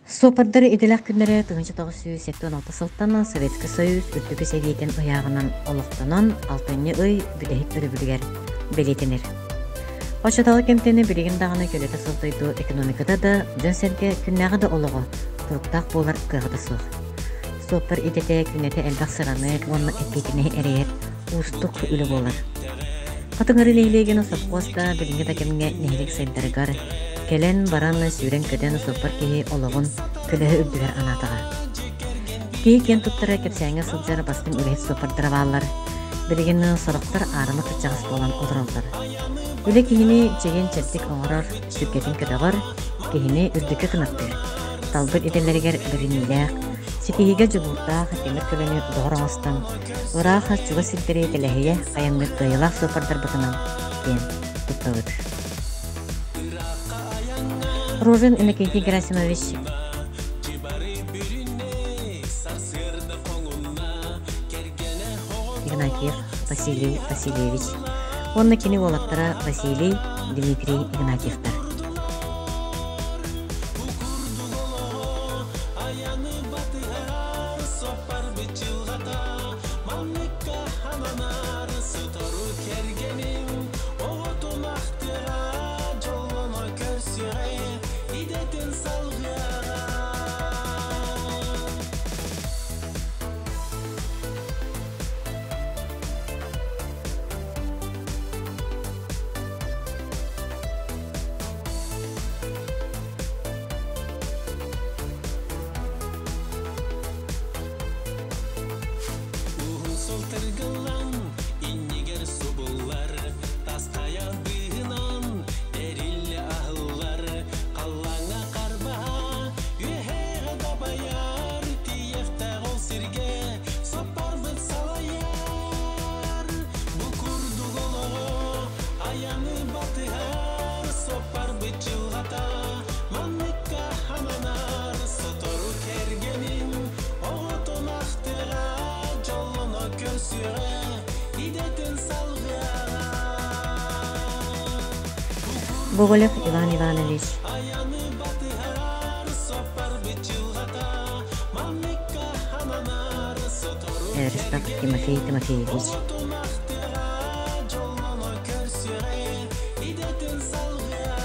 Суоппардары идэлээх күннэрэ 1976 сылтан Советскай Союз Үрдүкү Сэбиэтин ыйааҕынан олохтонон алтынньы ый бүтэһик өрөбүлүгэр бэлиэтэнэр. Оччотооҕу кэмтэн билигин даҕаны көлөтө сыл дойду экономиката да, дьон-сэргэ күннээҕи да олоҕо туруктаах буолар кыаҕа да суох. Суоппар идэтэ күннэтэ элбэх сыраны уонна эппиэтинэһи эрэйэр уустук үлэ буолар. Хатыҥыры нэһилиэгин сопхуос да билиҥҥи да кэмҥэ нэһилиэк сайдарыгар кэлэн-баран сүүрэн-көтөн суоппар киһи олоҕун көлөһө үрдүгэр анаатаҕа. Киһи киэн туттара кэпсээҥҥэ сылдьар бастыҥ үлэһит суоппардара бааллар. Билигин сорохтор аарыма кырдьаҕас буолан олороллор. Үлэ киһини чэгиэн-чэбдик оҥорор, сүргэтин көтөҕөр, киһини үрдүккэ кынаттыыр. Талбыт идэлэригэр бэриниилээх, ситиһиигэ дьулуурдаах тимир көлөнү доҕор оҥостон, ыраах чугас сирдэри тэлэһийэ айанныыр кыайыылаах суоппардарбытынан киэн туттабыт. Рожин Иннокентий Герасимович Игнатьев Василий Васильевич уонна кини уолаттара Василий, Дмитрий Игнатьевтар. Гоголев Иван Иванович Эверстов Тимофей Тимофеевич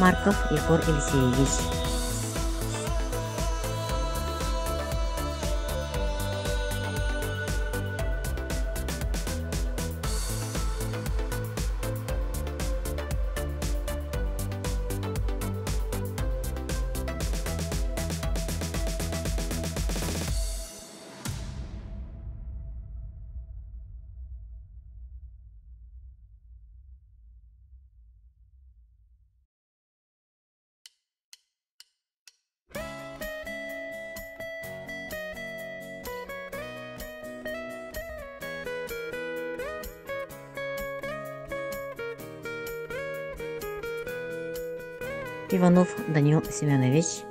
Марков Егор Елисеевич Иванов Данил Семенович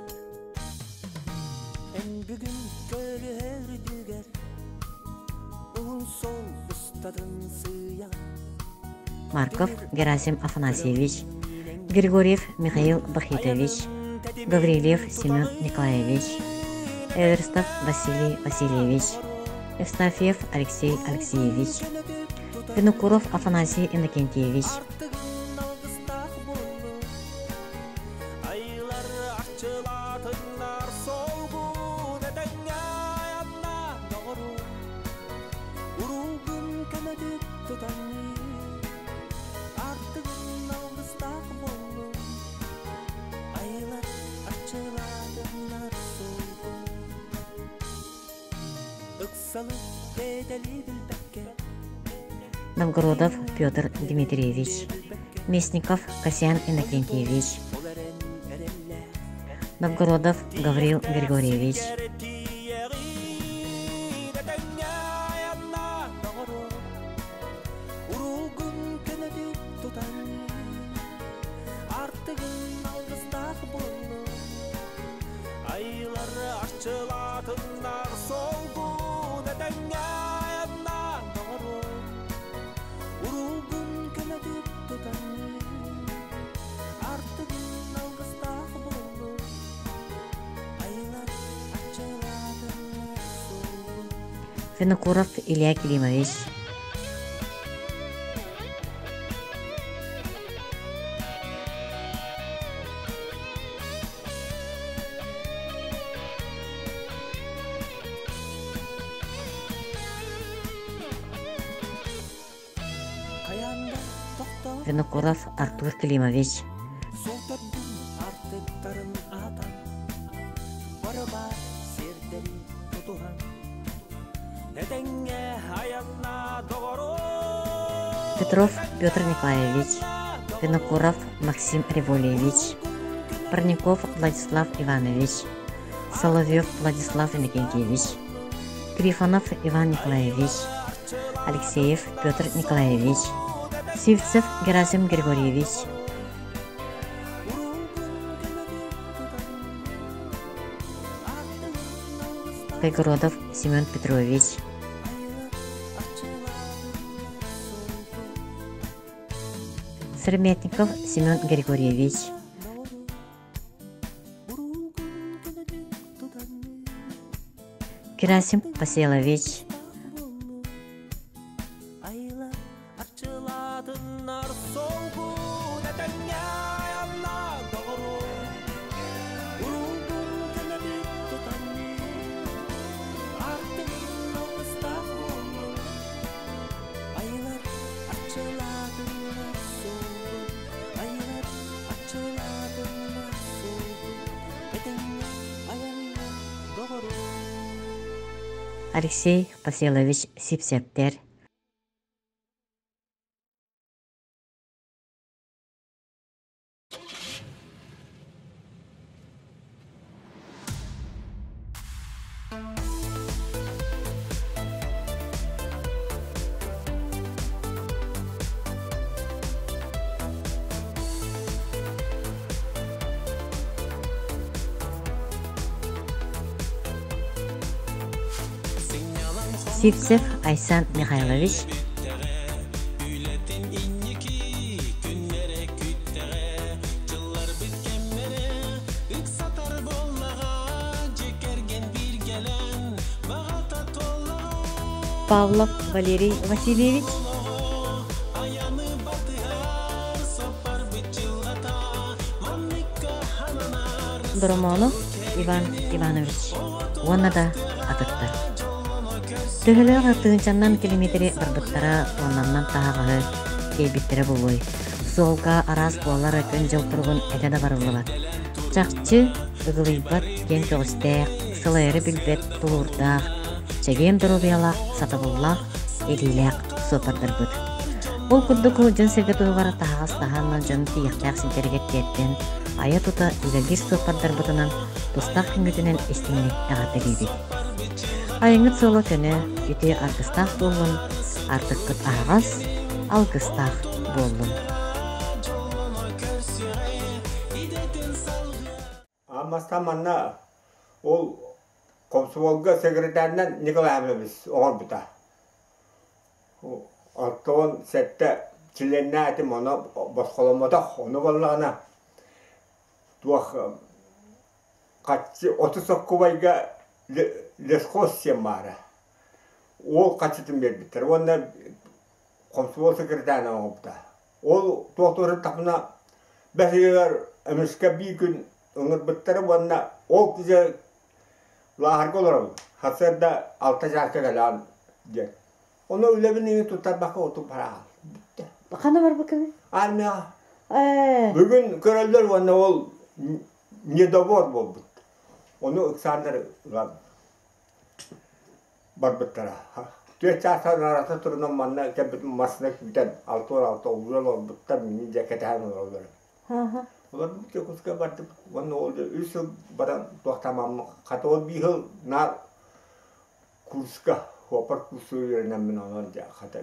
Марков Герасим Афанасьевич, Григорьев Михаил Бахитович, Гаврильев Семен Николаевич, Эверстов Василий Васильевич, Евстафьев Алексей Алексеевич, Винокуров Афанасий Иннокентьевич, Новгородов Петр Дмитриевич, Местников Касьян Иннокентьевич, Новгородов Гаврил Григорьевич, Винокуров Илья Климович. Винокуров Артур Климович. Петров Петр Николаевич, Винокуров Максим Револьевич, Парников Владислав Иванович, Соловьев Владислав Иннокентьевич, Трифонов Иван Николаевич, Алексеев Петр Николаевич, Сивцев Герасим Григорьевич, Кайгородов Семен Петрович, Сыромятников Семен Григорьевич, Герасим Поселович, Алексей Поселович Сипсептер. Сивцев Айсан Михайлович. Павлов Валерий Васильевич. Доромонов Иван Иванович уонна да атыттар. Төһөлөөх тыһыынчаннан километри барбыттара туоннаннан таһаҕаһы тиэйбиттэрэ буолуой. Суолга араас буолар күн-дьыл туругун этэ да барыллыбат. Чахчы, ыгылыйбат киэҥ көҕүстээх, сылайары билбэт тулуурдаах, чэгиэн доруобуйалаах, сатабыллаах, илиилээх суоппардарбыт. Ол курдук дьон-сэргэ туһугар таһаҕас таһааннан дьон тиийиэхтээх сирдэригэр тиэрдэн, айа-тута үлэлиир суоппардарбытынан тустаах күҥҥүтүнэн истиҥник эҕэрдэлиибит. Айаҥҥыт суола көнө, үтүө аргыстаах буоллун, артыккыт аһаҕас, алгыстаах буоллун. Аан манна ол комсомолга секретарынан Николаевич оҥорбута. 67 чилиэннээх этим, ону босхоломмотох, ону буоллаҕына туох хаччы 30 соккубайга лесхоз сиэн баара. Ол хаччытын биэрбиттэр уонна комсомол секретарынан оҥорбута. Ол туох туһуттахпына бэс ыйыгар эмискэ биир күн ыҥырбыттара уонна ол киһи лааһарга олоробун. Сарсыарда 6 чааска кэлэҕин диэн. Ону үлэбин иҥин туттарбакка оту бараҕын. Бүттэ. Хана барбыккыный? Армияҕа. Ээ. Бүгүн көрөллөр уонна ол недобор буолбут. Ону ыксааннар ылан барбыттара. Түөрт чаастан арата турунан манна кэлбит массыына күүтэн 6-16 ууран олорбуттар, мин дьэ кэтэһэн олороллор. Олорбут Дьокуускай бардым уонна ол үс сыл баран туохтаамаммын хата ол биир сыл наар курска, суоппар курсугар үөрэнэммин онон дьэ хата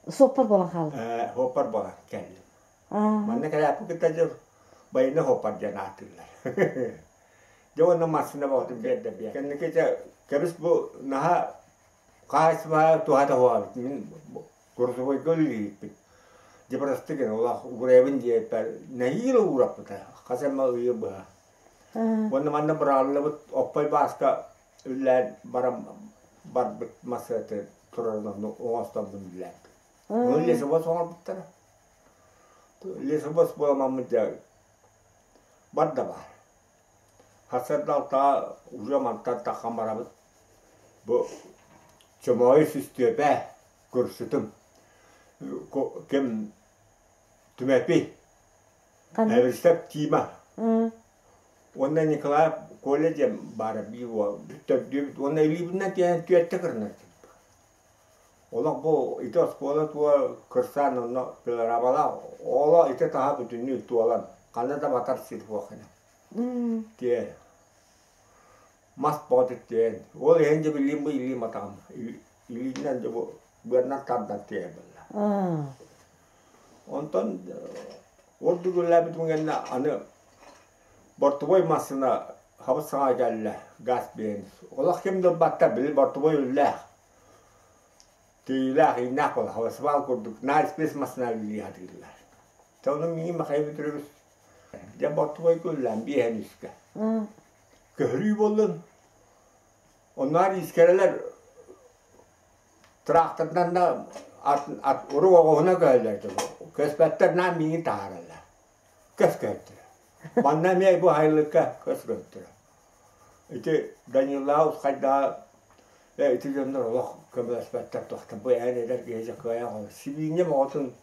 Суоппар буолан хаалла. Ээ, суоппар буолан кэллим. Манна кэлээппин кытта дьэ байына суоппар диэн ааттыыллар. Дьэ уонна массыына бөҕөтүн биэрдэ биэр. Кэнники дьэ кэбис бу наһаа хаһаайыстыбаҕа туһата суоҕа мин курсовойга үлэлиирбит. Дьэ просты гына улах угурэбин диэппэр нэһиилэ уураппыта хас эмэ ыйы быһа. Уонна манна бырааллыбыт Оппой Бааска үллээн баран. барбыт массыыната турарын онно оҥостоммун үлэлээбитим. Ону лесовоз оҥорбуттара. Лесовоз буоламмыт дьэ бар да баар. Сарсыарда алтаҕа уже мантан таххан барабыт. Бу Чомоойу Сүстүөпэ көрсүтүм. Ким Түмэпий Эбирсэп Тима уонна Николаев Коля диэн баара биир уол төрдүөбүт уонна илиибинэн тиэйэн түөртэ кырынар Олох бу ити оскуола тула кырсаан онно пилорамалаах оҕолор ити таһа бүтүннүү туолан ханна да батар сир суох ини. Тиэ мас боҕотук тиэйэн ол иһин дьэ билиим бу илиим атаҕым илиинэн дьэ бу быаннан тардан тиэйэн буолла. Онтон ордук үлэлээбитим кэннэ аны бортовой массыына хабыс-саҥа кэллэ газ биэрэн. Олох ким да ылбаттар били бортовой үлэлээх. Тиийилээх, ииннээх буолла хабысыбаал курдук наар испиэс массыына үлэлии сатыыллар. Дьэ ону миигин Михаил Петрович дьэ бортовойга үлэлээн биэһэн үскэ. Көһөрүү буоллун. Онноор искэрэлэр Тыраахтарынан да ат урук оҕуһуна көһөллөр көспөттөр наан миигин таһаараллар. Көс көһөттөрө. Манна эмиэ бу сайылыкка көс көһөттөрө. Ити Данилаус хайдаҕа э ити дьоннор олох көмөлөспөттөр туохтан бу эн эдэр киһи дьэ кыайан оҕо сибиинньэ оҕотун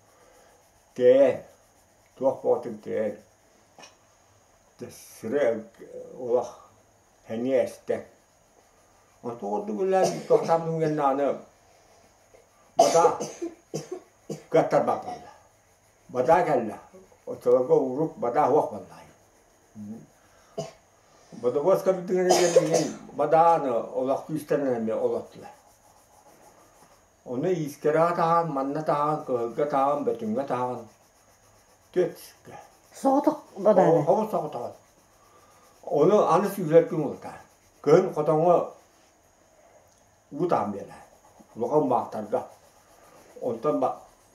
тэйэн туох оҕотун тэйэн сирэ олох сэниэ эстэн Онтон ордук үлэлээн тохтообутум кэннэ аны бадаа кыаттарбат буолла. Бадаа кэллэ. Оччолорго урук бадаа суох буолла. Бодобуос көрдүгүнэ диэн бадааны олох күүстэринэн эмиэ олоттулар. Ону иискэрэҕэ таһаан, манна таһаан, кыһылга таһаан, бөтүҥҥэ таһаан түөрт сиргэ. Соҕотох бадааны? Хобус соҕотоҕун. Ону аны сүүрэр күн улатаар. Кыһын хотоҥҥо уу таһан биэрэр. Улахан баахтарга. Онтон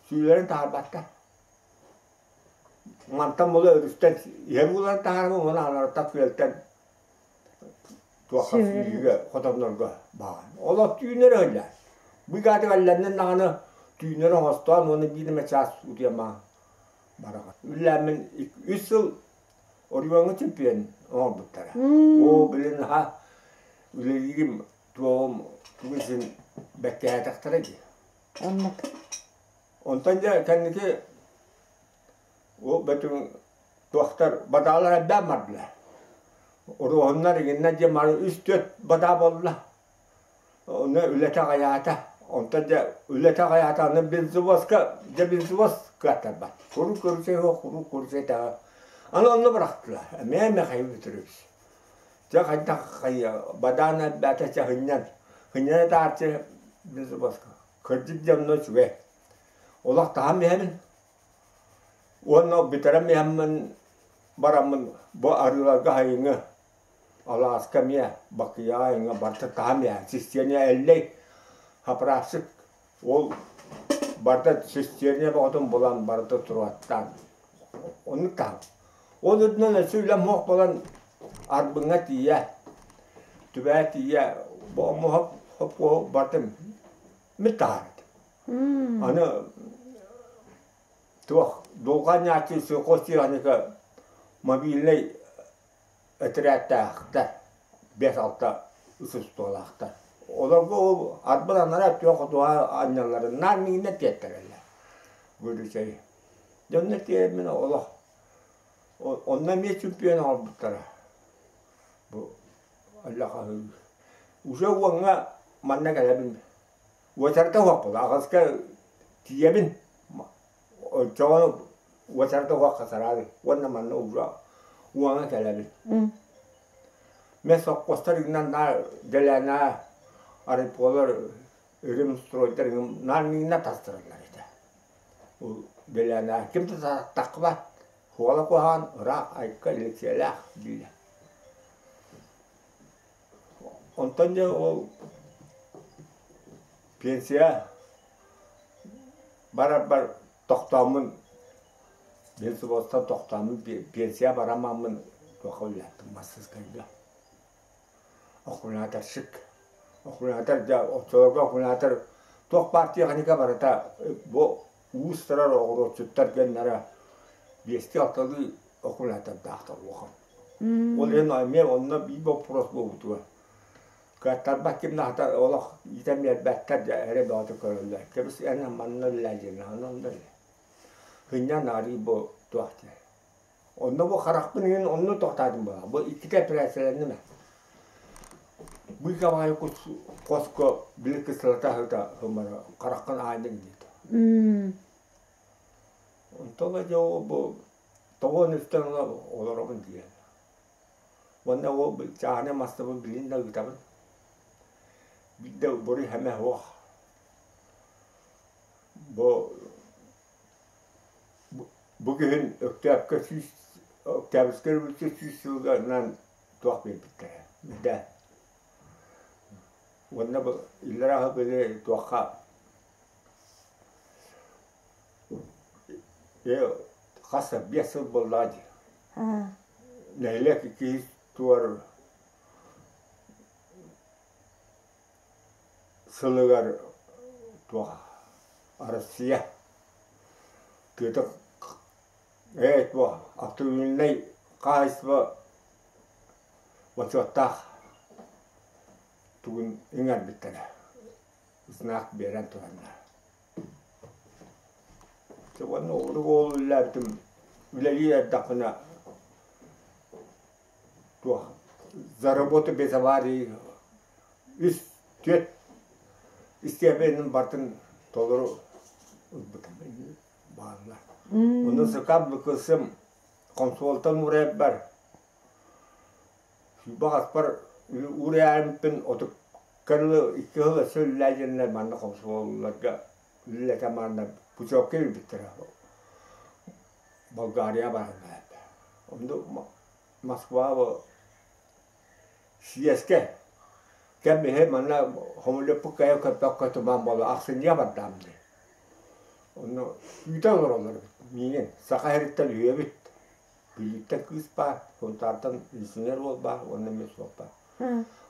сүүлэрин таһаарбаттар. Мантан була өрүстэн иһэр ууларын таһаарабын уонна анарыттан күөлтэн туохха сүүрүүгэ хотоннорго баҕан. Олох түүннэри ыһыллар. Быгааты өллөннөн даҕаны түүннэри оҥостоон уонна биир эмэ чаас утуйан бараҕын. Үллээммин үс сыл Оройуоҥҥа чемпион оҥорбуттара. Оо, били наһаа үлэлиирим, туоҕум тугу син бэккээтэхтэрэ дии. Оннук. Онтон дьэ кэнники ол бөтүҥ туохтар бадаалар элбээн бардылар. Оруоһуннар игиннэ дьэ мары үс-түөрт бадаа буолла. Онно үлэтэ аҕыйаата. Онтон дьэ үлэтэ аҕыйаата аны бензовозка дьэ бензовоз кыаттарбат. Куруук көрүсэ суох, куруук көрүсэ итэҕэ. Аны онно бырахтылар. Эмиэ Михаил Петрович. Дьэ хайдах хайа бадаан элбээтэ чэ хынньан. Хынньана таарчы бензовозка. Кырдьык дьэ онно үчүгэй. Олох таһан иһэбин. Уонна бүтэрэн иһэммин бараммын бу арыыларга сайыҥҥы Алааска эмиэ Бакыйаҕа эҥэ барыта таһым иһэ систиэнэ Эллэй хапыраапсык ол барыта систиэнэ бөҕөтүн булан барыта туруоттаан оннук таһым. Ол үрдүнэн өссө үлэм суох буолан Арбыҥҥа тиийэ, Түбээ тиийэ хоп хоп барытын мин таһаар этим. Аны туох дулҕа анньааччы сельхозтехника мобильнай этэрээттээхтэр, биэс-алта устуолаахтар. Олорго ол арбын анараа өттүгэр хотуһа анньалларын наар миигинэн тиэртэрэллэр. Гүрүчэй. Дьонно тиэрмин олох онно эмиэ чемпион оҥорбуттара. Бу Аллахаһыы. Уже уоҥҥа манна кэлэбин. Уочарата уһаппыт. Аҕаска тиийэбин. Оччоҕо уочарата уһахха сараабын уонна манна уже уоҥа кэлэбин. Мен сопхуостар игинэн наар дэлээнэ арыппалар ремстройдар наар миигинэн тастыраллар этэ. Ол дэлээнэ ким да таххыбат хуола куһаҕан ыраах айка лекциялаах дииллэр. Онтон дьэ ол пенсия барарбар тохтооммун бензовозтан тохтооммун пенсия бараммын туохха үлэлээттим мастарыскайга аккумуляторщик. Аккумулятор дьэ оччолорго аккумулятор туох баар тиэхиньикэ барыта бу уустарар оҕуруотчуттар геннара биэстии-алталыы аккумулятордаахтар улахан. Ол иһин эмиэ онно биир боппуруос буолбутугар кыаттарбат ким да хата олох иитэн биэрбэттэр дьэ эрэ бөҕөтө көрөллөр. Кэбис эн манна үлэлээ диэн онно үлэлээ. Сынньан арыы бу туох диэн. Онно бу харахпын иһин онно тохтоотум буолла. Бу иккитэ операцияланным ээ. Быыкабаайы хоско били кислота аһыта ылмара хараххын аанньык диэтэ. Онтон дьэ ол бу тоҕо үстэн олоробун диэн. Уонна ол чааһынай мастабын билин да ыытабын. Биирдэ буруй хэмэ суох. Бу Бу күһүн Өктөөпкө сүүс Октябрьскай революция сүүс сылынан туох биэрбиттэрэ мэдээ. Уонна бу иллэрээ сыл били туохха хас да 5 сыл буоллаҕа дии. Нэһилиэк иккис туор сылыгар туох Россия тыата ээ туох автомобильнай хаһаайыстыба бочуоттаах тугун иҥэрбиттэрэ знак биэрэн тураннар. Уонна уол үлэлээбитим үлэлии эрдэхпинэ туох за работу без аварии үс түөрт истиэпэнин бартын толору ылбытым бааллар. Онно сыкам быкысым хомсуолтан уурайбар сүүрбэ уурайарымпын отукка икки сыл өссө үлэлээ диэннэр манна хомсуолларга үлэлэтэ манна путевка биэрбиттэрэ Болгария бараннар. Онно Москва съезкэ кэм иһэ манна хомуллуппут кэйэ көппөккө туман буола ахсынньыга бардаам дии. Онно күүтэ олороллор эбит миигин. Саха сириттэн үһүөбүт. Бүлүүттэн кыыс баар, Сунтаартан инженер уол баар уонна мин суох баар.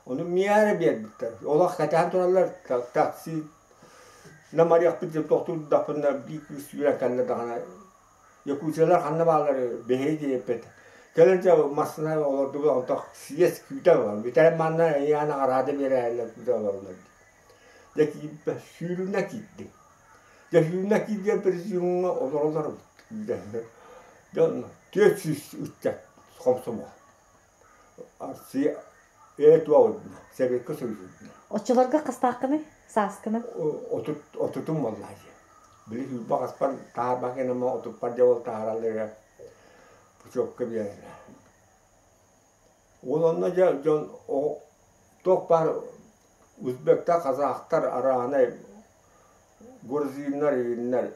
Ону миэхэ эрэ биэрбиттэр. Олох кэтэһэн тураллар такси намарыахпыт диэн тохтуурдахпына биир кыыс сүүрэн кэллэ даҕаны Якутиялар ханна бааллары биһиги диэппит. Кэлин дьэ массыына олордубут онтох съезд күүтэ олорор. Бүтэрэн манна эйиэхэ наҕараада биэрээллэр күүтэ олороллор. Дьэ киирбэ сүүрүнэ киирдим. Дьэ сүүрүнэ киирдиэн президиумҥа олороллор күүтэ. Дьон 400 ыччат хомсомол. Россия Советка Союзун. Оччолорго хастааххыный? Сааскыны? Отутум буоллаа дии. Били сүүрбэ хаспар таһаарбах гынама отуппар дьэ ол таһаараллара путевка биэрэллэр. Ол онно дьэ дьон туох баар узбектар, казахтар, араанай, грузиннар, ириннэр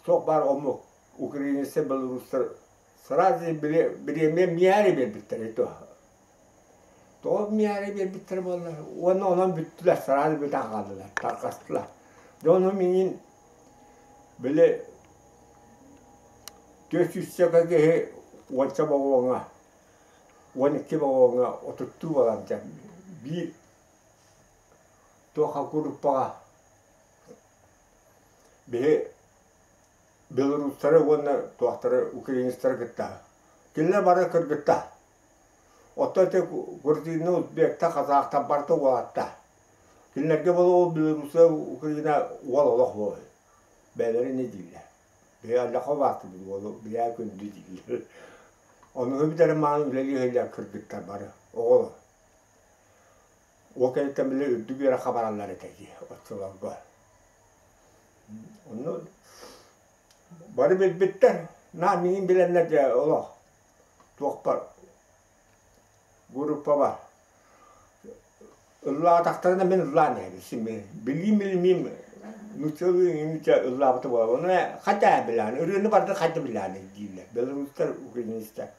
туох баар омук, украинецтар, белорустар сразу били бириэмийэ миэхэ биэрбиттэр ито. Тоҕо миэхэ биэрбиттэр буоллар уонна онон бүттүлэр сразу бүтэн хааллылар тарҕастылар. Дьэ ону миигин били 400 киһи уонча боҕуоҥа 12 боҕуоҥа отуттуу балан дьэ биир туохха куруппаҕа биһи белорустары уонна туохтары украинецтары кытта кинилэр бары кыргыттар оттон ити грузины узбектар казахтар барыта уолаттар кинилэргэ буола ол белоруссия украина уол олох буолар бэйэлэрэ не дииллэр биһи аллахо баартыбыт уолу билээ күндү дииллэр ону бүтэрин мааны үлэлии сылдьар кыргыттар бары оҕолор ол кэнниттэн били үрдүк үөрэххэ бараллар этэ дии оччолорго Онно бары билбиттэр, наа миигин билэннэр дьэ олох туохпар группабар ыллаатахтарына мин ыллаан иһэбин син билиим билимиим нууччалыы нуучча ыллаабыта буолар ону хайда билээн ырыаны барытын хайда билээн дииллэр белорустар украинецтар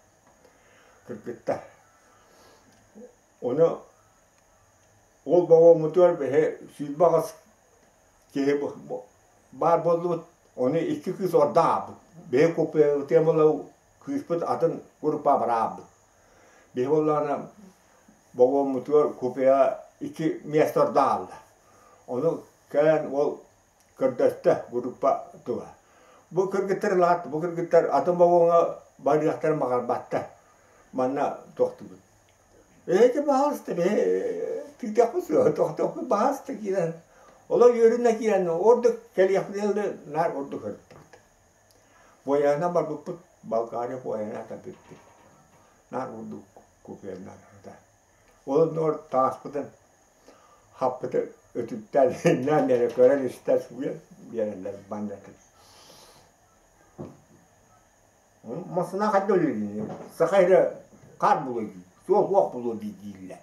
кыргыттар ону ол боҕуоммутугар биһи 28 киһи баар буоллубут, ону икки кыыс ордо аабыт. Биһи куппутуйа буола кыыспыт атын группа бараабыт. Биһи буоллаҕына богуоммутугар купеҕа Икки миэстэ ордо хаалла. Ону кэлэн уол көрдөстө группа тула. Бу кыргыттар ылаат, бу кыргыттар атын вагоҥҥа барыахтарын баҕарбаттар. Манна тохтубут. Эһэти баһаалыста бэһи тыытыахпыт суоҕа, тохтуохпут баһаалыста киирэн. Олор үөрүнэ киирэн ордук кэлиэхпит наар ордук ырыттыбыт. Буойаһынан барбыппыт, Балкария буойаһынан атарбыппыт. Наар ордук купеннар. Ол оннугар тааспытын хаппыты өтүктээн иннээн эрэ көрөн-истэн сууйан биэрэллэр баннатын. Массыына хайда үлэлиир? Саха эрэ хаар булуо дии, суол суох булуо дии дииллэр.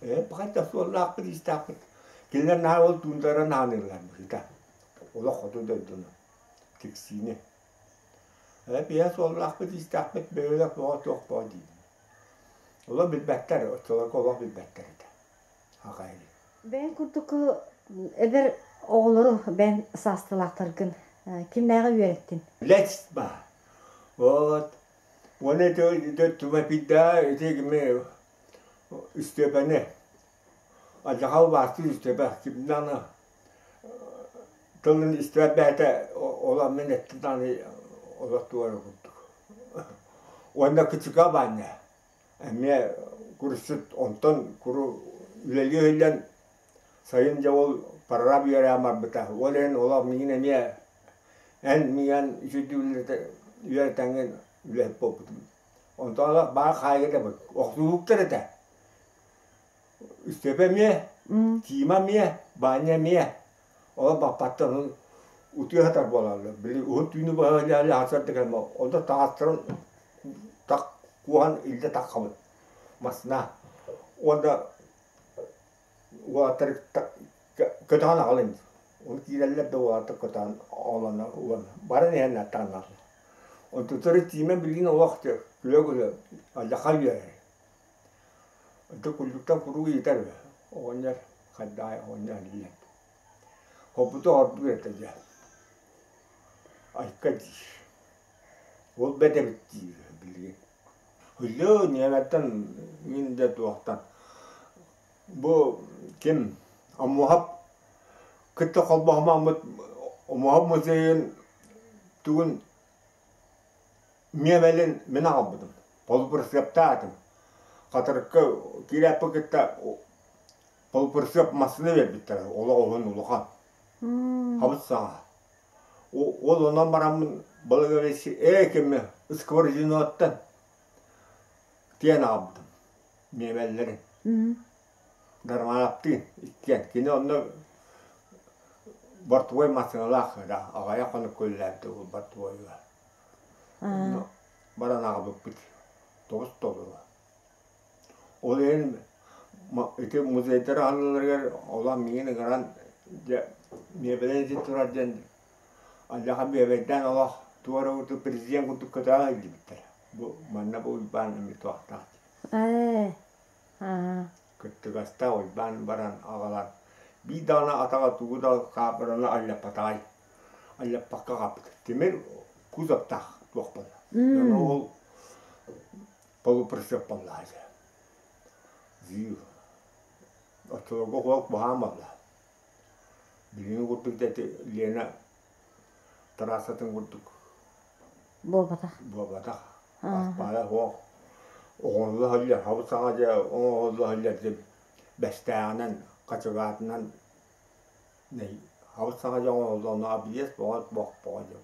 Э, хайда суоллаахпыт, иистаахпыт. Кинилэр наһаа ол туундара наһаныыллар быһыыта. Олох хоту дойдуну, тиксиини. Э, биһэ суоллаахпыт, иистаахпыт, бөһүөлэк бөҕө туох бөҕө дииллэр. Олох билбэттэр, оччолорго олох билбэттэр этэ. Аҕай. Бэйэҥ курдук эдэр оҕолору бэйэҥ саастыылаахтаргын кимнээҕи үөрэттин? Лец баар. Вот. Уонна ити Тумапийда ити кими Истиэпэни алдьархай убаастыыр Истиэпэ кимнээҕи тылын истибэт бэйэтэ ол мин эттим даҕаны олох туора курдук. Уонна Кычыка Баанньа эмиэ курсут онтон куру үлэлии иһиллэн сайын дьэ ол прораб үөрэҕин барбыта. Ол иһин олох миигин эмиэ эн миигин үчүгэй үөрэтэҥҥин үлэһит буолбутум. Онтон олох баар хаайыга да охсуһууктар этэ. Үстүөпэ эмиэ, Тима эмиэ, Баанньа эмиэ. Олор баппаттар онон утуйа сытар буолаллар. Били уһун түүнү быһа илэ сарда кэлмэ. Онто таҥастарын так куоһан илдьэ таххабыт массына. Уонна уолаттар көтөҕөн аҕалын. Оны киирэллэр да уолаттар көтөҕөн оҕолонно уонна баран иһэн аттааннар. Онтуттары Тима билигин олох күлэ-күлэ алдьархай үөрэр. Ити куллуктан куруук ыйытар үһү, оҕонньор хайдаҕай оҕонньор диэн. Хоппуту ордук этэ дьэ. Айка диир. Ол бэрт эбит диир билигин. Ыллыы ньиэмэттэн мин да туохтан бу ким Омуоһап кытта холбоһумаммыт Омуоһап музейын тугун Миэбэлин мин аҕалбытым, полупырсыаптаатым. Хатырыкка киирээппин кытта полупырсыап массыына биэрбиттэрэ, олох уһун улахан, хабыс саҥа. Ол онон бараммын Благовещи ээ кими Скворзиноттан тиэн аҕалбытым миэбэллэрин. Дармааптыын иккиэн. Кини онно бортовой массыыналаах аҕыйах хонук үлэлээбитэ ол бортовойга. Онно баран аҕалбыппыт тоҕус толору. Ол иһин ити музейдар аһыллалларыгар олох миигин ыҥыран дьэ миэбэлэн ити турар диэн алдьархай миэбэйдээн олох туора курдук президент курдук көтөҕө илдьибиттэр. Бу манна бу Уйбаан эмиэ туохтаах. Ээ Кыттыгастаах Уйбаан баран аҕалан биир даҕаны атаҕа тугу да хааппыраны алльаппатаҕай алльаппакка хаалбыт. Тимир кузовтаах туох буолла. Дьоно ол полуприцеп буоллаҕа дьэ. Зил. Оччолорго хуох баһаам буолла. Билиҥҥи курдук да ити Лена трассатын курдук Буолбатах. Буолбатах. Аспаала суох. Оҕоҥолло сылдьар, хабыс саҥа дьэ оҥоһулла сылдьар дьэ бэстээҕинэн, хачыгаатынан хабыс саҥа дьэ оҥоһулла онно объезд боҕо бох боҕо дьэ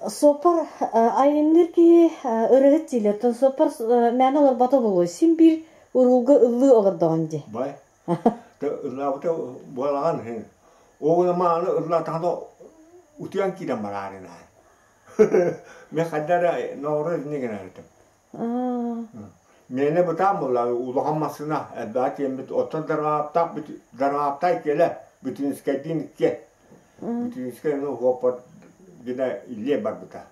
Суоппар айанныыр киһи ырыһыт дииллэр. Оттон суоппар мээнэ олорбото буолуо. Син биир уруулга ыллыы олордоҕун дии. Бай. Ыллаабыта буолаҕын Оҕуна мааны ыллаатаҕына утуйан киирэн бараарын аһай. Мен хайда эрэ ноҕоро итинник гынар этим. Миэнэ бытаан буолла, улахан массыына элбэҕи тиэммит, оттон Дарҕааптаах Дарҕааптай кэлэ, Бүтүнүскэйдиин иккиэн. Бүтүнүскэй ону уоппар гына илиэ барбыта.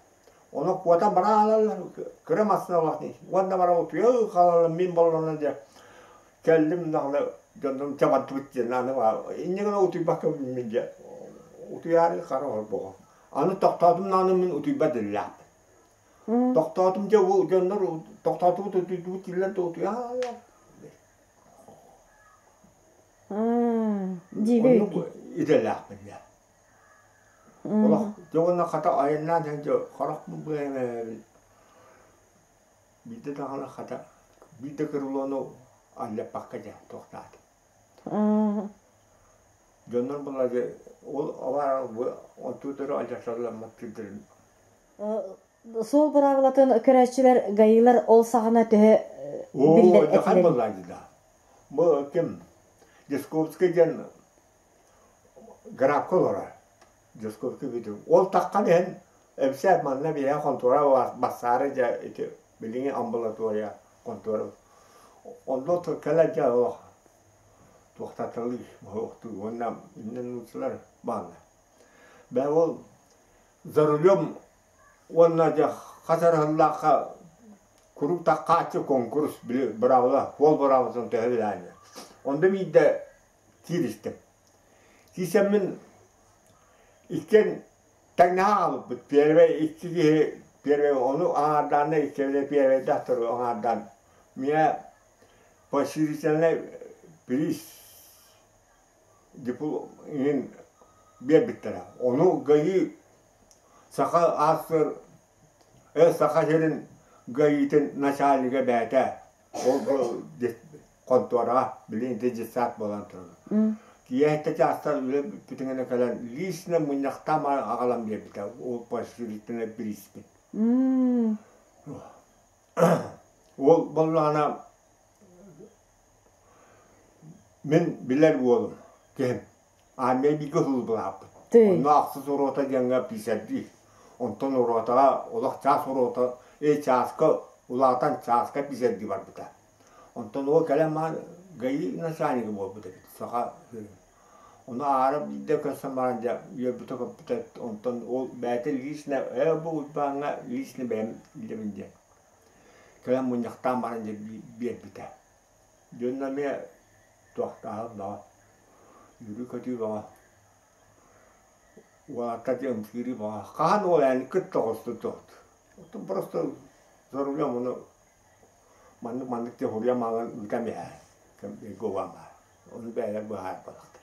Ону куотан баран хаалаллар, кыра массыына улахан уонна баран утуйа хаалаллар, мин боллонон дьэ кэллим даҕаны дьоннорум чабардыбыт диэн аны инньэ гына утуйбакка мин дьэ утуйаары хара олорбоҕум. Аны тохтоотум даҕаны мин утуйбат иллээхпин. Тохтоотум дьэ бу дьоннор тохтоотубут утуйдубут дииллэр да утуйааллар. Дьиибэ Оннук идэлээхпин дьэ. Олох дьэ уонна хата айаннаан иһэн дьэ харахпын быһан биирдэ даҕаны хата биир да крылону аллаппакка дьэ туохтаатым. Дьоннор була дьэ ол абаар онтуутары алдьарсалламмат сирдэрин Суол быраабылатын көрөөччүлэр ГАИлар ол саҕана төһө биллэр Оо, дьахан этилэрий? буоллаа дии да. Бу ким Дьосковскай диэн грабка олорор. Дьосковскай бүтүн. Ол таххан иһэн эбсээт манна биһиэхэ хонтуора бассаары дьэ ити билиҥҥи амбулатория хонтуора. Онно кэлэн дьэ олох туохтаталыы моһуохтуу уонна иннин нууччалар бааллар. Бээ ол за рулем уонна дьэ хас арыһыллаахха куруук таххааччы конкурс били быраабыла суол быраабылатын төһө билээни. Онно биирдэ кииристим. Киирсэммин иккиэн тэҥнэһэ хаалбыппыт. Первый икки киһи первый ону аҥаардаанна иккиэбитэ первыйдаах туру аҥаардаан миэ поощрительный приз диплом иһин биэрбиттэрэ. Ону ГАИ Саха аассыр Саха сирин ГАИ-тин начальнига бэйэтэ ол хонтуораҕа билигин ити детсад буолан турар. Киэһэтэ чаастар үлэ бүппүтүнэн кэлэн лично мунньахтаан аҕалан биэрбитэ ол поощрительный бирииспин. Ол буоллаҕына Мин билэр уолум, киһим, армия бииргэ сулууспалаабыт. Онно ахсыс уруота диэҥҥэ писэрдиир. Онтон уруотаҕа олох чаас уруота, чааска улаатан чааска писэрдии барбыта. Онтон уол кэлэн маан ГАИ начальнига буолбут эбит, саха сирин. Ону аара биирдэ көрсөн баран дьэ үөрбүтэ-көппүтэ, онтон уол бэйэтэ лично бу Уйбааҥҥа лично бэйэм илдьэбин диэн кэлэн мунньахтаан баран дьэ биэрбитэ. Дьонно эмиэ туохтааһын бөҕө, үөрүү-көтүү бөҕө, уолаттар дьэ ымсыырыы бөҕө. Хаһан уол эн кытта оҕустун туохт. Оттон просто за рулем ону маннык-маннык диэн суруйан маалан ыытан иһэр. Кэм баар. Ону бэйэлэр быһаарбатахтар.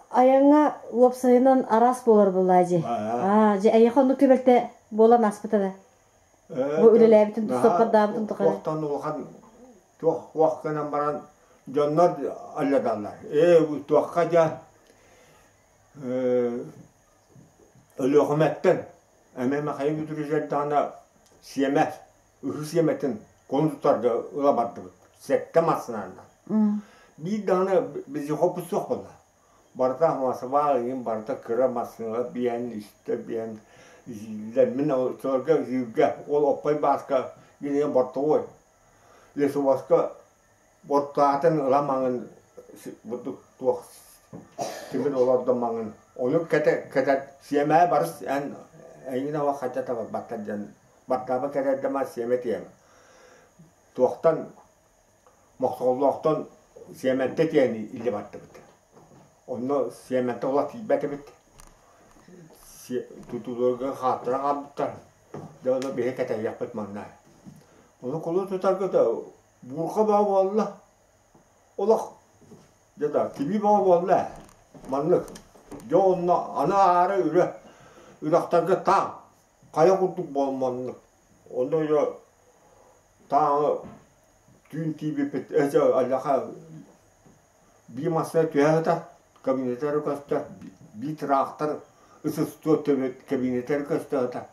Айаҥҥа уопсайынан араас буолар буоллаа дьи. Аа, дьэ эйиэхэ оннук түбэлтэ буолан ааспыта да? Бу үлэлээбитин, соппордаабытын тухары. Туохтан улахан туох уох гынан баран дьоннор аллаталлар. Ээ туохха дьэ Өлүөхүмэттэн эмэ Михаил Петрович даҕаны сиэмэ ыһыы сиэмэтин куну тутарга ыла бардыбыт. Сэттэ массыынанан. Биир даҕаны вездехоппут суох буолла. Барыта Москва ыйын барыта кыра массыыналар биһэн, үстэ биһэн изииллэр. Мин оччолорго изииргэ ол Оппой Бааска диэн бортовой лесовозка бортаатын ыла маҥын бурдук туох тимир олордо маҥын ону кэтэ кэтэ сиэмээ барыс эн эйигин ава хача табарбаттар диэн баттааба кэтэрдэма сиэмэ тиэмэ туохтан Мохсоҕоллоохтон сиэмэнтэ тиэни илдьэ бардыбыт. Онно сиэмэнтэ олох тиийбэт эбит. Тутууларга хааттара хаалбыттар. Дьэ ону биһи кэтэһиэхпит манна. Ону кулун тутарга да буурҕа бөҕө буолла. Олох дьэ да тибии бөҕө буолла ээ. Маннык. Дьэ онно аны аара үрэ үрэхтэргэ таах хайа курдук буолманнык. Онно дьэ тааҥы түүн тиийбиппит эчэ аллаха биир массыына түһэ сытар кабинетары көстөр биир тыраахтар ысыстуо кабинетары көстө сытар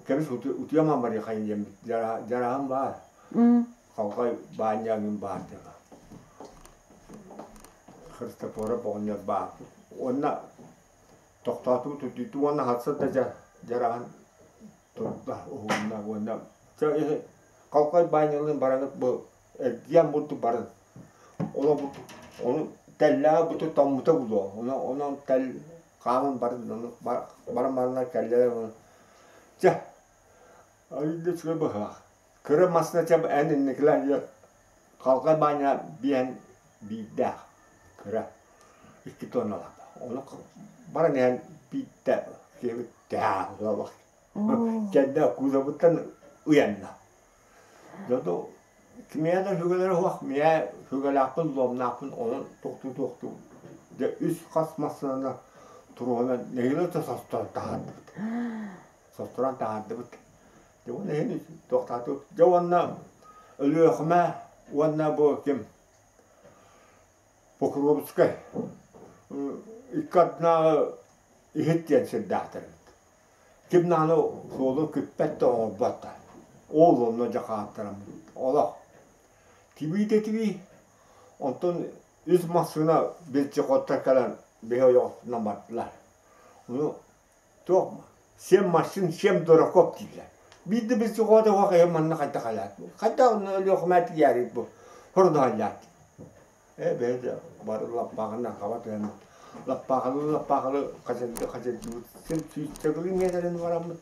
кэбис утуйаман барыахайын диэммит дьараһым баар халҕай баанньаҥым баар диэн Христофоров оҕонньор баар уонна тохтоотубут утуйдум уонна хатса да дьараһан турда уһугунна уонна Халкай баанньалыын бараҥыт бу эргийэн бурдук барын. Ону ону тэллэҕэ буту тоҥмута буолуо. Ону онон тэл хааман барын ону баран бараннар кэллилэр ону чэ айда үчүгэй быһыылаах. Кыра массыына чэ эн инникилэр Халкай баанньа биэһэн биирдээх кыра икки тонналаах. Ону баран иһэн биирдэ Киһибит тэһэ Кэннэ кузовыттан ыйанна. Дьону кимиэхэ да сүгэлэрэ суох, миэхэ сүгэлээхпин, луомнаахпын, онон тохтуу-тохтуу дьэ үс хас массыынаны туруорунан нэһилиэк да состорон таһаардыбыт. Состорон таһаардыбыт. Дьэ уонна иһин туохтаатыбыт. Дьэ уонна Өлүөхүмэ уонна бу ким Покровскай икки ардынааҕы иһит диэн сирдээхтэр эбит. Ким даҕаны суолу күппэт да оҥорбот да. Ол онно дьэ хааттараммыт. Олох. Тибии да тибии. Онтон үс массыына вездеходтар кэлэн биһи ойоҕоспутунан бардылар. Ону туох семь машин, семь дураков дииллэр. Биирдэ вездехода суох эһи манна хайдах алаат? Хайдах онно Өлүөхүмэ тиийээрий бу? Хордоһоллоот. Ээ бэйэ бары лаппаахынан хаба түһэн лаппаахылыы лаппаахылыы хачырдыы хачырдыыбыт син сүүсчэкэлии миэтэрин бараммыт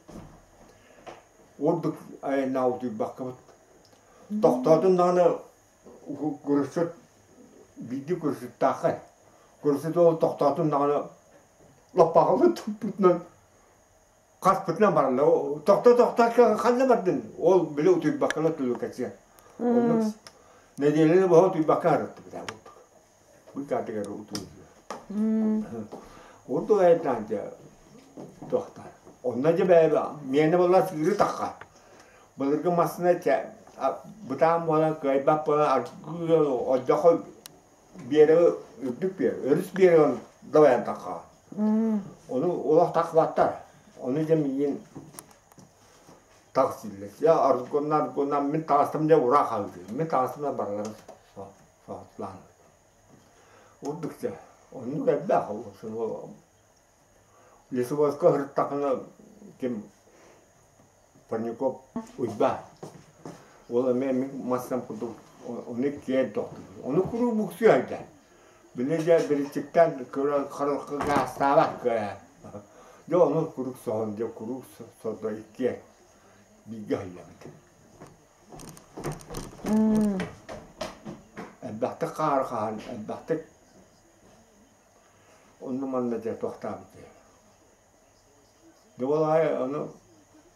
ордук айаннаа утуйбаккабыт тохтоотун даҕаны курусут биирдии курусуттааххай курусут ол тохтоотун даҕаны лаппаахылыы туппутунан хаспытынан бараллар тохто тохто ханна бардын ол били утуйбаккалар түлүкэччи оннук нэдиэлэни быһа утуйбакка сырыттыбыт курдук быыкаатыгар утуйдулар ордук айаннаан дьэ туохтар онно дьэ бэйэ миэнэ буолла сыыры тахха былыргы массыына бытаан буолан кыайбат буолан аргыый одьохо биэрэги үрдүк биэр өрүс биэрэгин дабайан тахха Ону олох тахсыбаттар. Ону дьэ миигин таҕыс дииллэр. Дьэ аргонна аргонна мин таҕыстым дьэ ураа хаһыытыыр. Мин таҕыстым да барыларын соһутулаан. Урдук дьэ. Оннук элбэх Лесовозка сырыттахына ким Парников Уйбаан. Ол эмиэ мин массам курдук ону киэр тохтуур. Ону куруук буксуйар да. Били дьэ биричиктээн көрө харахха гаастаабат кыа. Дьэ ону куруук соһон дьэ куруук сордо иккиэн бииргэ сылдьабыт. Элбэхтик хаары хаһан, элбэхтик онно манна дьэ туохтаабыт Дьэ ол аайы ону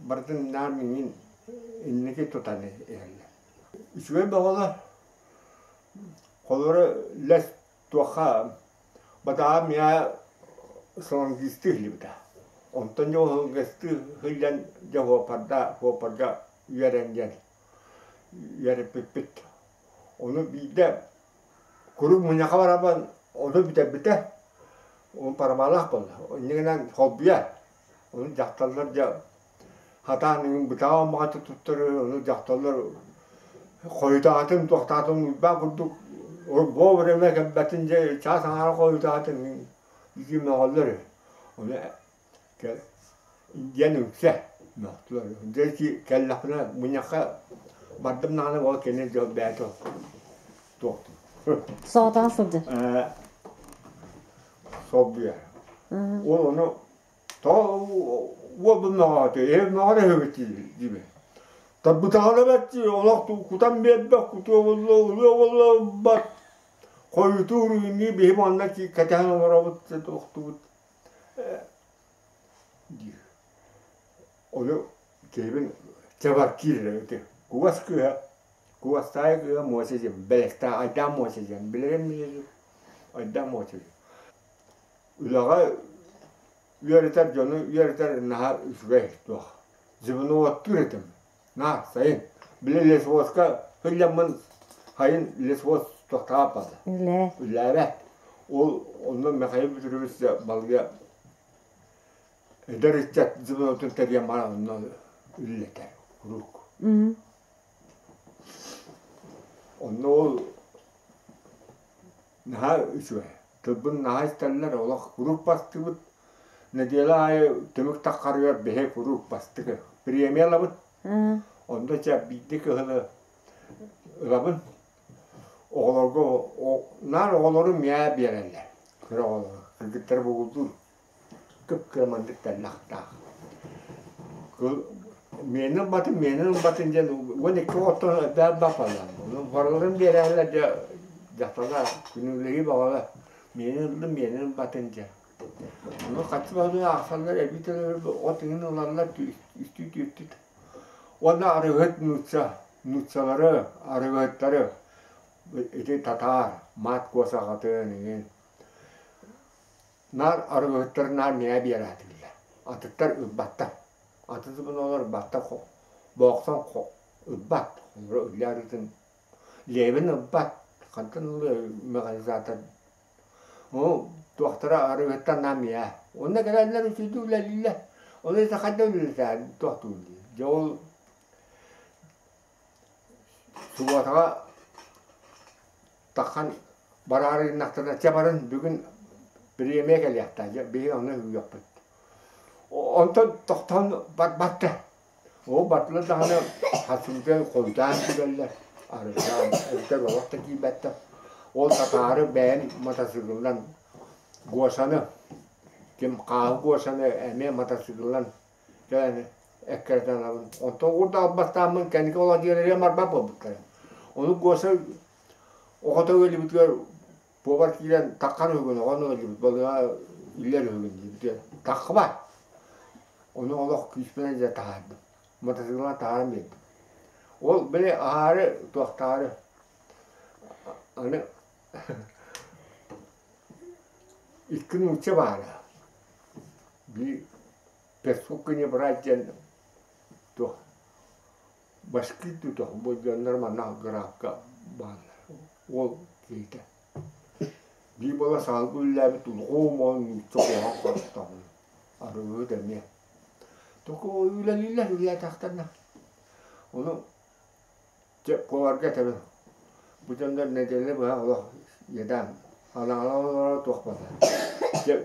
барытын наар миигин инники тутан иһэллэр. Үчүгэй бөҕөлөр. Холобура лэс туохха батаһа миэхэ сылангистыы сылдьыбыта. Онтон дьэ ол сылангистыы сылдьан дьэ суоппарда суоппарга үөрэн диэн үөрэппиппит. Ону биирдэ Куруук мунньахха барарбын ону бүтэрбитэ, ол парабаалаах буолла. Инньэ гынан холбуйар. Ону дьахталлар дьэ сатаан бытаҕа омоҕото туттар, ону дьахталлар хойутаатын, туохтаатын уйбаан курдук вовремя кэлбэтин дьэ чаас аҥаара хойутаатын дии мөҕөллөр үһү. Ону диэн үҥсэ мөхтүлэр. Дьэ кэллэхпинэ мунньахха бардым даҕаны ол кини дьол бэйэтэ туохтуур. Соҕотоҕун сылдьар. Солбуйар. Ол ону тоҕо уолбун мөҕөөтө, эһи мөҕөр эһэбит диибин. Тарбытаҕына бэрт олох кутан биэрбэт, кутуо буолла, ылыа буолла ылбат. Хойутуур үүнүү биһи манна кэтэһэн олоробут, охтубут диир. Ону киһибин чабаркиир эрэ ити. Кугас кыыһа, кугастаайы кыыһа Муоса диэн, бэлэхтээх Айдаан Муоса диэн, билэрим билэрим Айдаан Муоса диэн. Үлэҕэ үөрэтэр дьону үөрэтэр наһаа үчүгэй туох. Звеноводтуур этим. На, сайын. Били лесвозка сылдьаммын сайын лесвоз тохтообот буолла. Үлэ. Үлээбэт. Ол онно Михаил Петрович балыга эдэр ыччат звенотун тэрийэн баран онно үлэлэтэр куруук. Онно ол Наһаа үчүгэй. Тылбын наһаа истэллэр, олох куруук бастыыбыт. Нэдиэлэ аайы түмүк таххарыгар биһи куруук бастакы премия ылабыт. Онно чэ биирдэ кыһыны ылабын. Оҕолорго наар оҕолору миэхэ биэрэллэр. Кыра оҕолору. Кыргыттары бугуллуур. Кып-кыра маннык тэллэхтээх. Миэнэ ылбатын, миэнэ ылбатын диэн 12 оҕоттон элбээн бапаллар. Ону барыларын биэрэллэр дьэ дьахталлар күнүүлэһии баҕала миэнэ ыллым, миэнэ ылбатын диэн. Ону хаччы баһылыы аахсаллар, эбии төлөбүр от иһин ылаллар үстүү түөртүү. Уонна арыгыһыт нуучча, нууччалары, арыгыһыттары ити татаар, маат куосаҕатын иһин наар арыгыһыттары наар миэхэ биэрээтилэр. Атыттар ылбаттар. Атын олор ылбаттар, боохсон ылбат. Үлэ арыытын Левин ылбат, хантан ылыа механизатор. Ол туохтара арыгыттан наам ийээ. Онно кэлэллэр үчүгэй үлэлииллэр. Ол иһин хайда үлэлэтэ туохтуур дии. Дьэ ол субуотаҕа таххан бараары гыннахтарына чэ барын бүгүн бириэмийэ кэлиэхтээх дьэ биһиги ону үһүйүөхпүт. Онтон тохтоон барбатта. Ол бардылар даҕаны хасыыта хойутаан түгэллэр, арыйаан эбэтэр олох да киирбэттэр. Ол татаары бэйэм матасыыкылынан Гошаны, ким хааһы Гошаны эмиэ матасыыкылынан кэлэн эккирэтэн ылабын. Онтон уурда албастааммын кэнники олох дьиэлэригэр барбат буолбуттара. Ону Гоша оҕото ыалдьыбытыгар Пуобар киирэн таххар үһүгүн, оҕону ыалдьыбыт балыыһа үллэр үһүгүн диэбитэ. Таххыбат. Ону олох күүспүнэн дьэ таһаардым. Мотоциклынан таһааран биэрдим. Ол били аһаары, туохтаары аны икки нуучча баара. Биир Перскук не брать диэн туох Башкир тутах бу дьоннор манна графка бааллар. Уол киһитэ. Биир буола саалга үлэлээбит улахан моон нуучча куһаҕан харахтаҕын. Арыгыһыт эмиэ. Току үлэлииллэр үлэлээтэхтэринэ. Ону дьэ поварга этэбин. Бу дьоннор нэдиэлэ быһа олох иэдээн анаҕала олоро туох буолла. Дьэ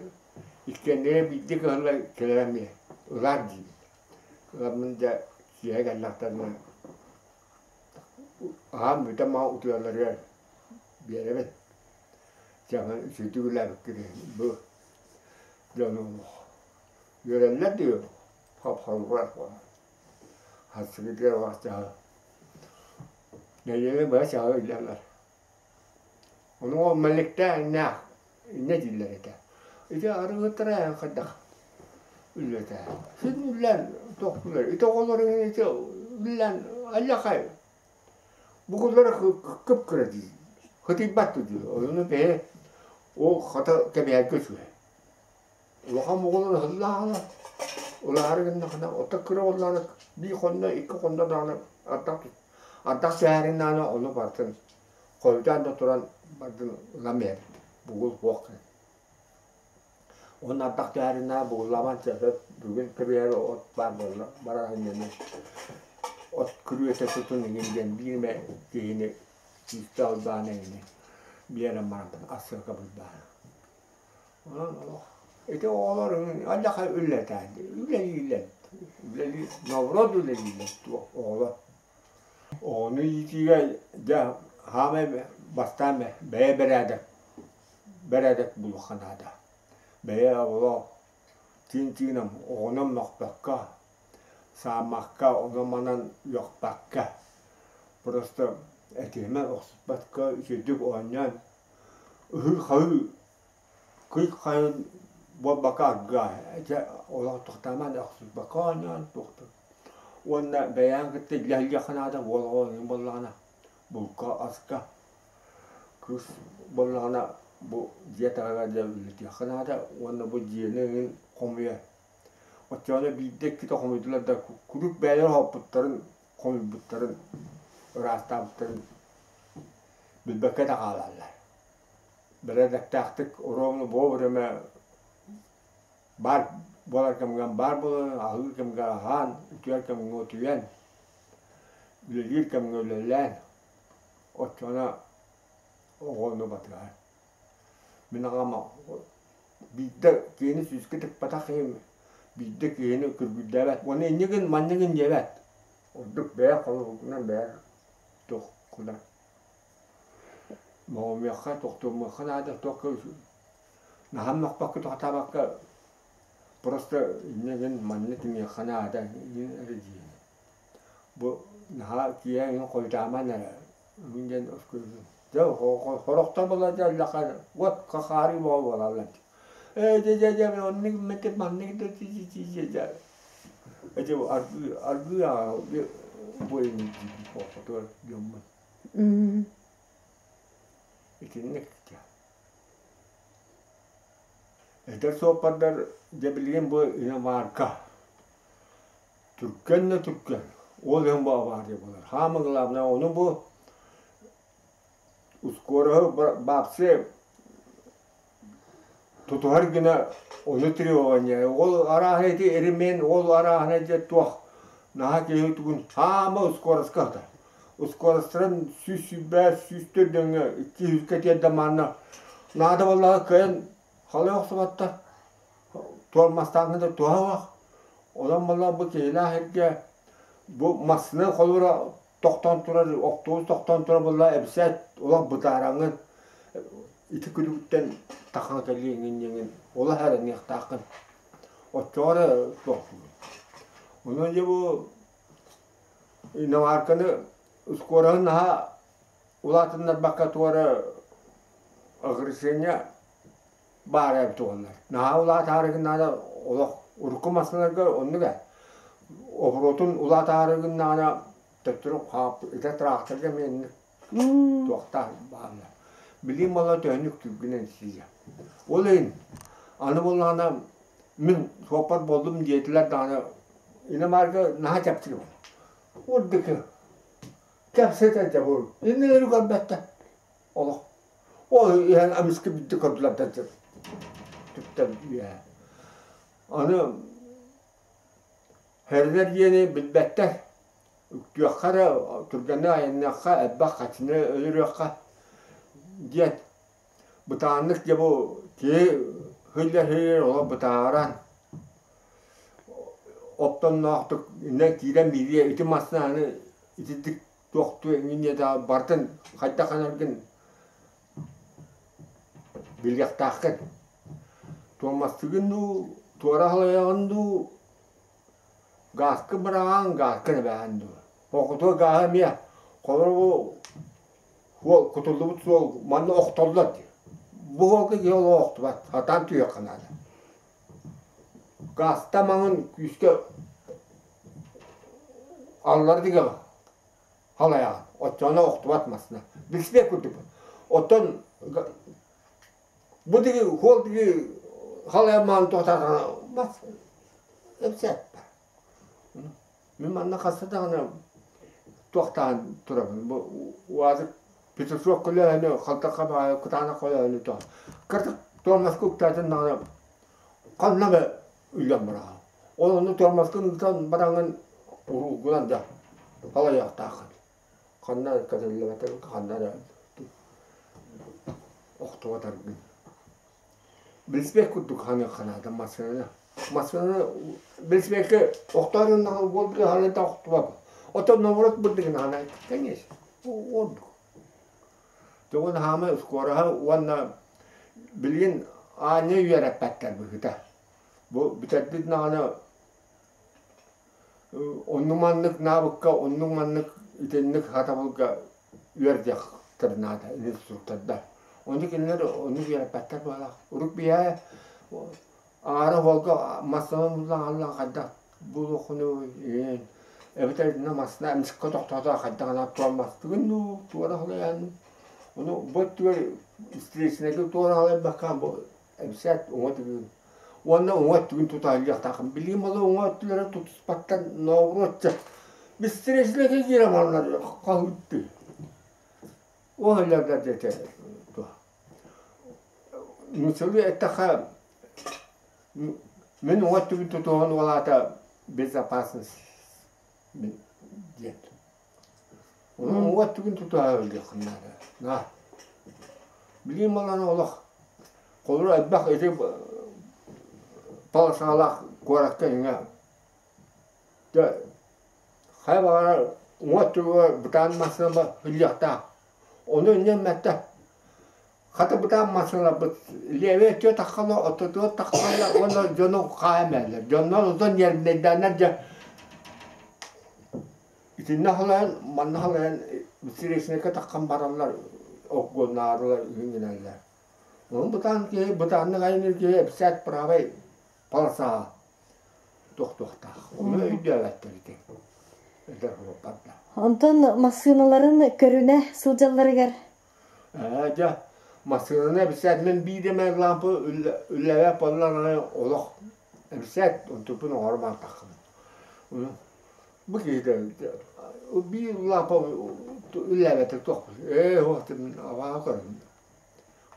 иккиэннэрэ биирдэ кыһыллар кэлэр эмиэ ылаар диибин. Ыламмын дьэ киэһэ кэллэхтэринэ аһаан бүтэн маҕан утуйалларыгар биэрэбин. Дьэ аны үчүгэйдик үлэлээбиккит иһин бу дьону үөрэллэр дии хоп-холбор буолан. Харсыгытыгар олох дьаһал нэдиэлэ быһа чаһы үлэлэр. Ону ол мэликтээх инньэ дииллэр этэ. Ити арыгыттара эн хайдах үллэтэ? Син үллэн тохтулар. Ити оҕолор ити үллэн аллахай бугуллара кып-кыра дии. Хытыйбат дии. Ону бэйэ ол хата кэбиһэргэ үчүгэй. Улахан бугулун ыһыллааҕына, улаары гыннахына, ото кыра буоллаҕына биир хонно, икки хонно даҕаны ардах ардах түһээриҥнэҕинэ ону барытын хойутаан да туран бардын ылан биһэбит бугул суох гына. Уонна ардах түһээриҥнэҕинэ бугуллаабан сөп бүгүн кэбиһэр от баар буолла барар иннинэ от күрүөтэ тутун иҥин диэн биир эмэ киһини күүстээх албаан эҥини биэрэн баран ассыылка булбаана. Онон олох ити оҕолор алдьархай үлэлээн үлэлииллэр үлэлии наоборот үлэлииллэр туох оҕолор. Оҕону иитиигэ дьэ саамай бастаан бэйэ бэрээдэк бэрээдэк булуохха наада. Бэйэ оҕолоох тыын-тыынан оҕонон мөхпөккө, сааммакка, онон-манан үөхпэккэ просто этиһимэ охсуспакка үчүгэйдик оонньоон ыһыы-хаһыы кый-хайын буолбакка аргыа дьэ олох тохтоомон охсуспакка оонньоон туохтун уонна бэйэҕин кытта илдьэ наада уол оҕо оонньуур буоллаҕына булка аска кыыс буоллаҕына бу дьиэ таһыгар дьэ үлэлэтиэххэ наада уонна бу дьиэни эҥин хомуйар оччоҕуна биирдэ иккитэ хомуйдулар да куруук бэйэлэрэ оһоппуттарын хомуйбуттарын ыраастаабыттарын билбэккэ да хаалаллар. Бэрээдэктээхтик оруобуна вовремя баар буолар кэмҥэ баар буолан, аһыыр кэмҥэ аһаан, утуйар кэмҥэ утуйан, үлэлиир кэмҥэ үлэлээн, оччоҕуна оҕону батыһар. Мин аҕам биирдэ киһини сүүскэ тыкпатах киһим биирдэ киһини күргүйдээбэт уонна инньэ гын манньа гын диэбэт. Ордук бэйэ холобургунан бэйэ туох гынар. Моҕумуохха, тохтуомуохха наада, туох наһаа мөхпөккө тохтообокко просто инньэ гын манна түмүөххэ наада иҥин эрэ диибин. Бу наһаа киэһэ иҥин хойутааман эрэ иҥин диэн дьэ сорохтор буолла дьэ өллөххө уот хахаарыы бөҕө буолаллар дии. Ээ дьэ дьэ дьэ оннук мэтэ маннык да дьэ дьэ Эти аргыы аргыы буойун хотугар дьоммун. Итинник Эдэр суоппардар дьэ билигин бу иномарка түргэн да түргэн. Ол иһин бу авария буолар. Хаама главное ону бу ускуораһы баапсы тутуһар гына ону требование. Ол арааһа ити ремень, ол арааһына дьэ туох наһаа киһи тугун хаама ускуораска сытар. Ускуорастарын 120, 104 дөҥҥө 200-кэ тиэрдэ манна наада буоллаҕа кыайан халыйа охсубаттар. Туормастааҥҥа да туһа суох. Онон буолла бу киһилээх сиргэ бу массыына холуура тохтоон турар, оптуобус тохтоон турар буолла эбисээт олох бытаараҥҥын ити күлүгүттэн таххан кэлиэҥин диэҥин олох эрэниэхтааххын. Оччоҕо эрэ туохтуур. Онон дьэ бу иномарканы ускуораһын наһаа улаатыннарбакка туора ограничение баара эбит уоллар. Наһаа улаатаары гыннаҕына олох урукку массыыналарга оннук ээ. Оборотун улаатаары гыннаҕына төттөрү хааппыт ити тракторга эмиэ инник туохтаах бааллар. Билигин буолла төһөнүк түргэнэн сиийэ. Ол иһин аны буоллаҕына мин суоппар буоллум диэтилэр даҕаны иномарка наһаа чэпчэки буолла. Урдуку кэпсэтэ дьэ бу иннилэри көрбөттөр олох Ол иһэн эмискэ биирдэ көрдүлэр да түптэн үөһэ. Аны хэринэр диэни билбэттэр. Үктүөххэ эрэ, түргэнник айанныахха, элбэх хачыны өлөрүөххэ диэн бытааннык дьэ бу киһи һыйлар-һыйар олох бытааран оттонноохтук иннэ киирэн биириэ ити массыынаны итирдик туохтуу эҥин диэтэҕэ барытын хайдах гынаргын билиэхтааххын. Туомастыгын дуу, туора халайаҕын дуу, гааскын быраҕаҕын, гааскын эбэҕин дуу. Оҕотугар гааһы эмиэ холобур суол кутуллубут суол манна охтоллор дии. Бу суолга киһи олох охтубат, сатаан түһүөххэ наада. Гааста маҥан күүскэ аллар дигэ халайаҕын, оччоҕуна охтубат массыына. Билсибэт курдукпун. Оттон бу диги хуол диги халайамаан туохтаатаҕына мас эпсээппэ. Мин манна хаста даҕаны туохтаан турабын. Бу уазик петушок көлөһөнү, халтаха баайы, кытаанах көлөһөнү туох. Кырдык туормаска уктаатын даҕаны ханна да үллэн бараҕын. Ол онно туормаскын ыытан бараҥҥын уруулгунан да халайыахтааххын. Ханна кэтиллибэтэр ханна да охтубатаргын. Билсибэт курдук ханыахха наада массыынаны. Массыынаны билсибэккэ охтооруннаҕына уолга халыта охтубап. Оттон наоборот бырдыгынаҕына конечно ордук. Тугун хаамай ускуораһа уонна билигин аанньа үөрэппэттэр быһыыта. Бу бүтэрбит даҕаны оннук-маннык наабыкка, оннук-маннык итинник сатабылга үөрдүөхтэрин наада инструктордар. Ону кинилэр оннук үөрэппэттэр быһалаах. Урут биһээ аара уолга массыынан улахан хайдах буолуоххунуй эбэтэр итиннэ массыына эмискэ тохтоото хайдах гына туормастыгын дуу, туора халайан ону бу өттүгэр встречнайга туора халайбакка бу эбисээт уҥа өттүгүн уонна уҥа өттүгүн тутаһыллыахтааххын. Билигин буолла уҥа өттүлэрэ тутуспаттан нообуруот бистречнайга киирэн бараллар хаһыыттыы. Ол ыллардар диэтэ туох. Нууччалыы эттэххэ мин уҥа өттүбүн тутуһан ол аата безопасность диэн. Ону уҥа өттүгүн тутуһа ыллыаххын наада. На. Билигин баланы олох холобур элбэх ити полосалаах куоракка иҥэ дьэ хайа баҕарар уҥа өттүгэр бытаан массыына ыллыахтаах. Ону инньэ Хата бытаан массыыналарбыт левэй өттүгэр таххаллар, ортотугар таххаллар уонна дьону хаайан бэрэллэр. Дьоннор онтон ньиэрбинэйдээннэр дьэ итиннэ халайан, манна халайан встречнайга таххан бараллар, оггоннаарылар үһүн гыналлар. Онон бытаан киһи бытааннык айанныыр киһи эпсээт правай полосаҕа тохтуохтаах. Ону өйдөөбөттөр ити. Эдэр хлоппардар. Онтон массыыналарын көрүнэ сылдьалларыгар Ээ, дьэ, массыынаны эбисээт мин биир эмэ лампа үллэбэт буоллаҕына олох эбисээт онтуппун оҥоро барбаккын. Бу киһитэ биир лампа үллээбэтэ туох ээ уох абааһы көрөбүн.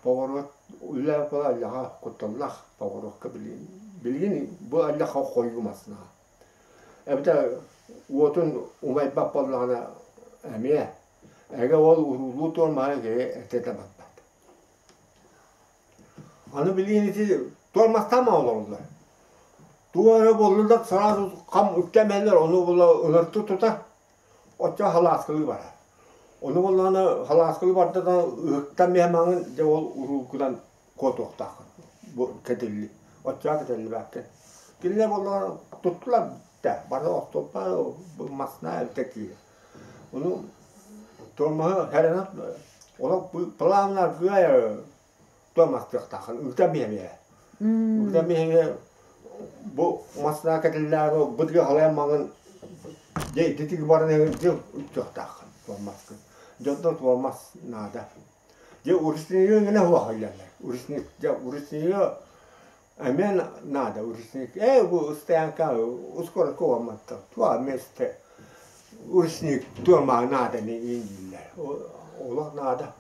Поворот үллээбэт буола аллаха кутталлаах поворотка билигин билигин бу аллаха хойуу массыына. Эбэтэр уотун умайбат буоллаҕына эмиэ Эгэ ол уруулуу туормаһа киһи этэ да барбат. Аны билигин ити туормастаама олороллор. Туох эрэ буолла да сразу хам үктэмэллэр, ону була ынырты тута, оччо халааскылыы барар. Ону буоллаҕына халааскылыы барда да ыһыктан биһэмаҥын дьэ ол уруулгунан куотуохтааххын. Бу кэтилли. Оччоҕо кэтиллибэккин. Кинилэр буоллаҕына туттулар да, бары остуолба масна эбитэ киирэр. Ону туормаһы хэрэнэн олох планнаргыа туормастыахтааххын ыытан биһэмиэ. Ыытан биһэмиэ бу массыына кэтиллээҕи бытыга халайан маҥын дьэ ититик баран дьыл үттүөхтааххын туормаскын. Дьонтон туормас наада. Дьэ уруснига гына хуахаллаллар. Урусник дьэ уруснига Эмиэ наада ручник. Ээ бу стоянка скоро куомматтар. Туа месте ручник туомаа наада дииллэр. Олох наада.